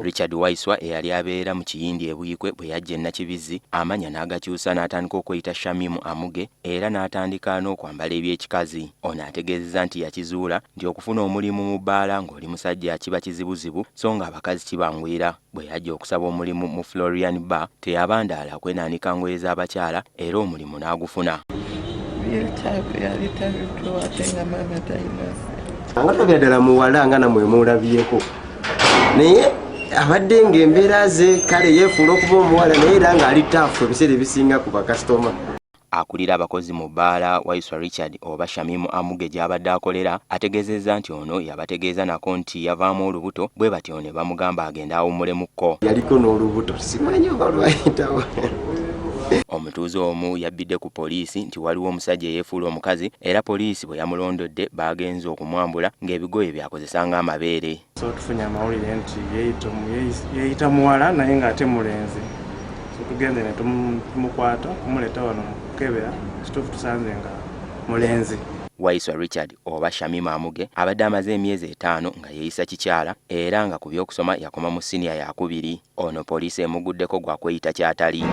Richard Waiswa eyali abeera mu Kiyindi e Buikwe bwe yajja e Nakibizzi amannya n'agakyusa n'atandika okweyita Shamim Amuge era n'atandika n'okwambala eby'ekikazi. Ono ategeezezza nti yakizuula nti okufuna omulimu mu bbaala ng'oli musajja kiba kizibuzibu so ng'abakazi kibanguyira. Bwe yajja okusaba omulimu mu Florian Bar teyabandaala kwenaanika ngoye z'abakyala era omulimu n'agufuna. Nga tulabira ddala muwala nga namwe mulabyeko, naye abadde ng'embeera ze kale yeefuula okuba omuwala, naye era ng'ali taafu ebiseera ebisinga ku bakasitoma. Akulira abakozi mu bbaala Waiswa Richard oba Shamimu Amuge gy'abadde akolera ategeezezza nti ono yabategeeza nako nti yavaamu olubuto, bwe batyo ne bamugamba agende awummulemukko. Yaliko n'olubuto, simanyi oba lwayitawo. Omutuuze omu yabbidde ku poliisi nti waliwo omusajja eyeefuula omukazi era poliisi bwe yamulondodde baagenze okumwambula ng'ebigoye by'akozesa ng'amabeere. So tufunye amawulire nti yeeyita muwala naye ng'ate mulenzi, so tugenze ne tumukwata kumuleeta wano mukukebera, kituufu tusanze nga mulenzi. Waiswa Richard oba Shamim Amuge abadde amaze emyezi 5 nga yeeyisa kikyala era nga ku by'okusoma yakoma mu siniya yakubiri. Ono poliisi emuguddeko gwa kweyita ky'atali.